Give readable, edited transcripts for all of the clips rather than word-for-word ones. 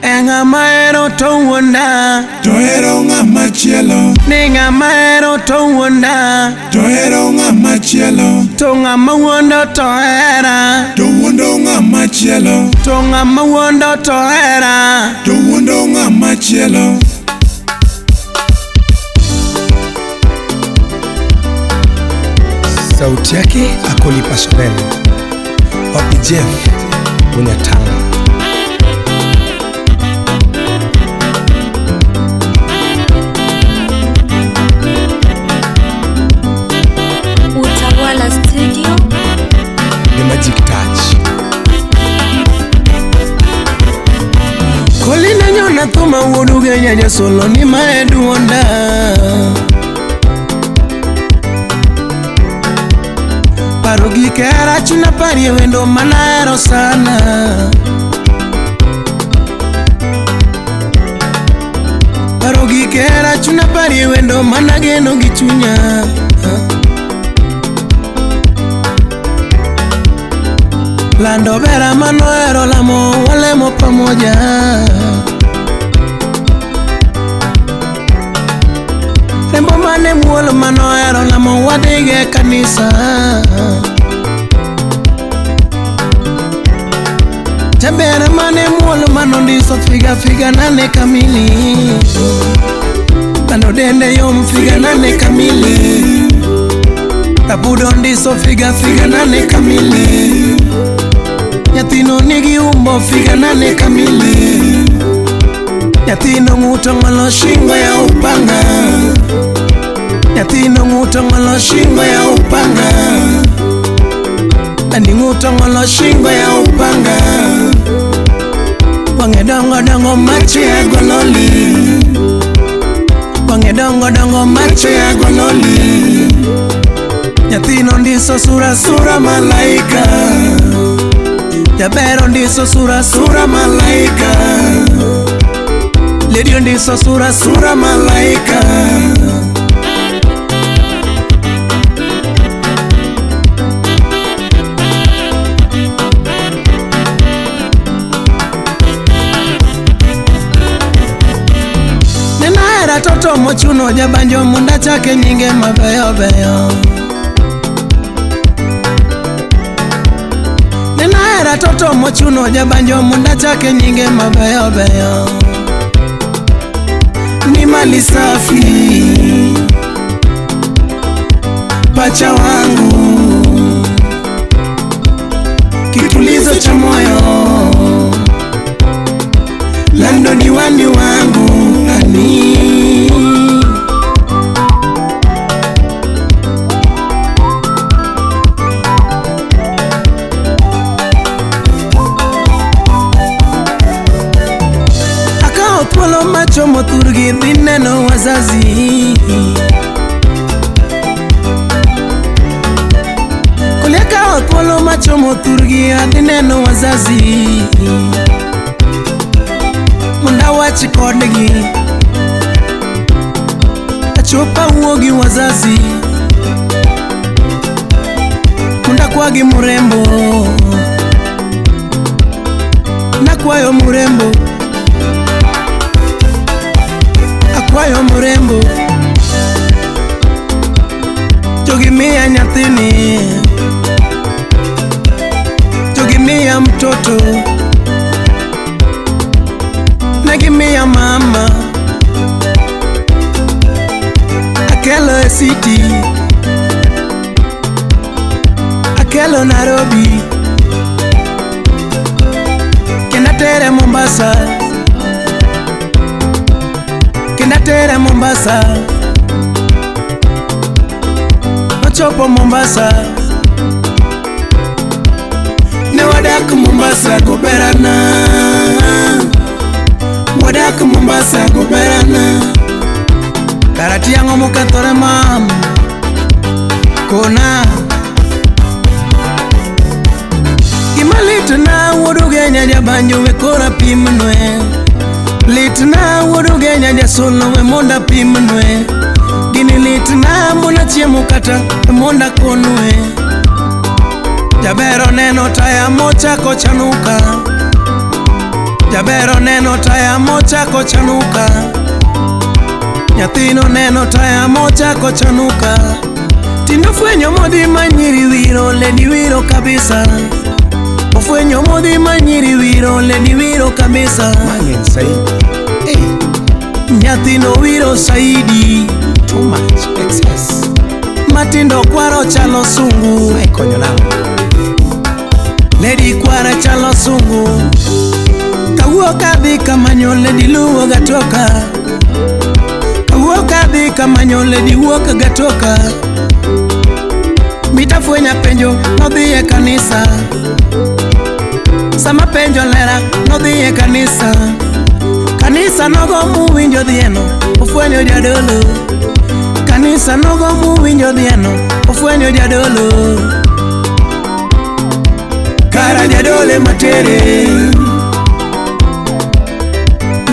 E ng'ama hero to wuonda. To hero ng'ama chielo. Ni ng'ama hero to wuonda. To hero ng'ama chielo. To ng'ama wuondo to hera. To wuondo ng'ama chielo. To ng'ama wuondo to hera. To wuondo ng'ama chielo. Sauti yake Akoli Pastorel. Wapi Jeff Bunyatanga. Utawala Studio. The Magic Touch. Kolina nyona thuma wuod Ugenya jasolo ni mae duonda. Paro gik hera chunya parie wendo manahero sana. Paro gik hera chunya parie wendo manageno gi chunya. Lando bera manohero lamo walemo pamoja. Rembo mane muol manohero lamo wadhige kanisa. Jaber mane muol manondiso figa figa nane kamili. Lando dende yom figa nane kamili. Rabudo ndiso figa figa nane kamili. Nyathino nigi umbo figa nane kamili. Nyathino ng'uto ng'olo shingo ya upanga. Nyathino ng'uto ng'olo shingo ya upanga. Ani ng'uto ng'olo shingo ya upanga. Wang'e dongo dongo macho ya gololi. Wang'e dongo dongo macho ya gololi. Nyathino ndiso sura sura malaika. Jaber ondiso sura sura malaika. Lady ondiso sura sura malaika. Nena hera toto mochuno jabanjo mondo achake nyinge mabeyo beyo. Nena hera toto mochuno jabanjo mondo achake nyinge mabeyo beyo. Ni mali safi pacha wangu, kitulizo cha moyo, Lando diwani wangu ani. Akawo thuolo machomo thurgi dhi neno wazazi. Koli akawo thuolo machomo thurgi adhi neno wazazi. Mondo awach kodgi achop awuo gi wazazi. Mondo akwagi murembo. Nakwayo murembo. Akwayo murembo. Jogi miya nyathini. Jogi miya mtoto. Negi miya mama. Akelo e city. Akelo Nairobi. Kendo atere Mombasa. Kendo atere Mombasa. Nochopo Mombasa. Ne wadak Mombasa goberana. Wadak Mombasa goberana. Karati ang'o mokethore mam kona. Gima litna wuod Ugenya jabanjo we koro apimnwe. Litna wuod Ugenya jasolo we mondo apimnwe. Gini litna mona chiemo kata mondo akonwe. Jaber oneno taya mochako chanuka. Jabero neno taya mochako chanuka. Nyathino neno taya mochako chanuka. Tinde ofwenyo modhi ma nyiri wiro, lady wiro kabisa. Ofwenyo modhi ma nyiri wiro, lady wiro kabisa. Mang'eny saidi. Hey, Nyathino wiro saidi. too much excess. Matindo kwaro chalo sungu. Mae konyo nang'o? Lady kwara chalo sungu. Kawuok adhi kamanyo lady luwo gatoka. Kawuok adhi kamanyo lady wuok gatoka. Mitafwenya penjo nodhi e kanisa. Sama penjo lera nodhi e kanisa. Kanisa nogo muwinjo dhieno, ofwenyo jadolo. Kanisa nogo muwinjo dhieno, ofwenyo jadolo. Kara jadolo matere,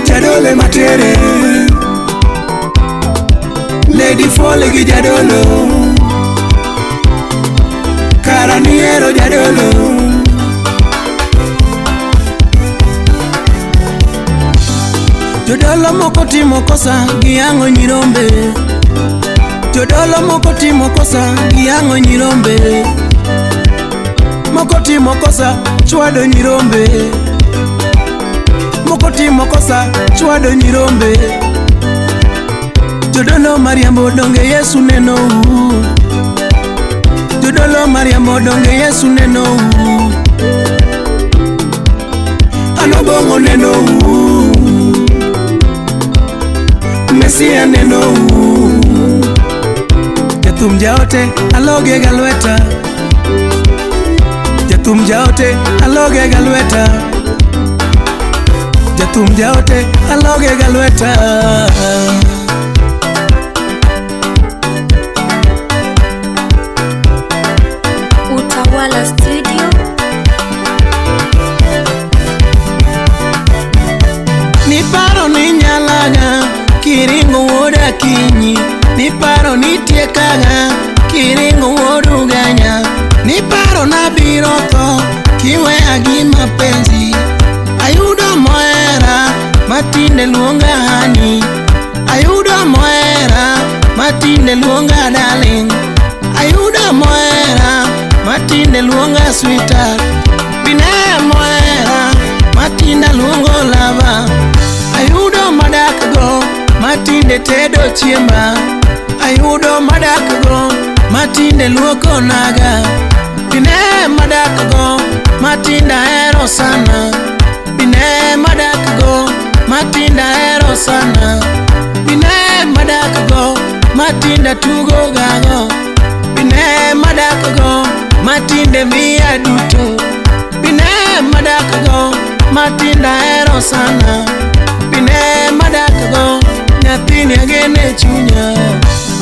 jadolo matere. Lady fall gi jadolo. Kara nihero jadolo. Jodolo moko timo kosa giyang'o nyirombe. Jodolo moko timo kosa giyang'o nyirombe. Moko timo kosa chwado nyirombe. Moko timo kosa chwado nyirombe. Jodolo mariambo donge Yesu nenou. Jodolo mariambo donge Yesu nenou. Anobong'o nenou. Mesia nenou. Jathum jaote aloge ga lweta. Jathum jaote aloge ga lweta. Jathum jaote aloge ga lweta. Utawala Studio. Niparo ni nyalaga kiringo wuod Akinyi. Niparo ni tiekaga kiringo wuod Ugenya. Niparo nabiro tho kiweya gi mapenzi. Ayudo mohera matinde luonga hani. Ayudo mohera matinde luonga darling. Ayudo mohera matinde luonga sweetheart. Bine mohera matinda luongo lava. Ayudo madak go matinde tedo chiemba. Ayudo madak go matinde luoko naga. Bine madak go matinda hero sana. Bine madak go matinda hero sana. Bine madak go matinda tugo gago. Bine madak go matinde miya duto. Bine madak go matinda hero sana. Bine madak go nyathini agene chunya.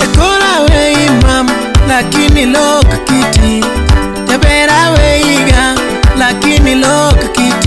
E kora we imam lakini lok kiti. Jaber awe higa lakini lok kiti.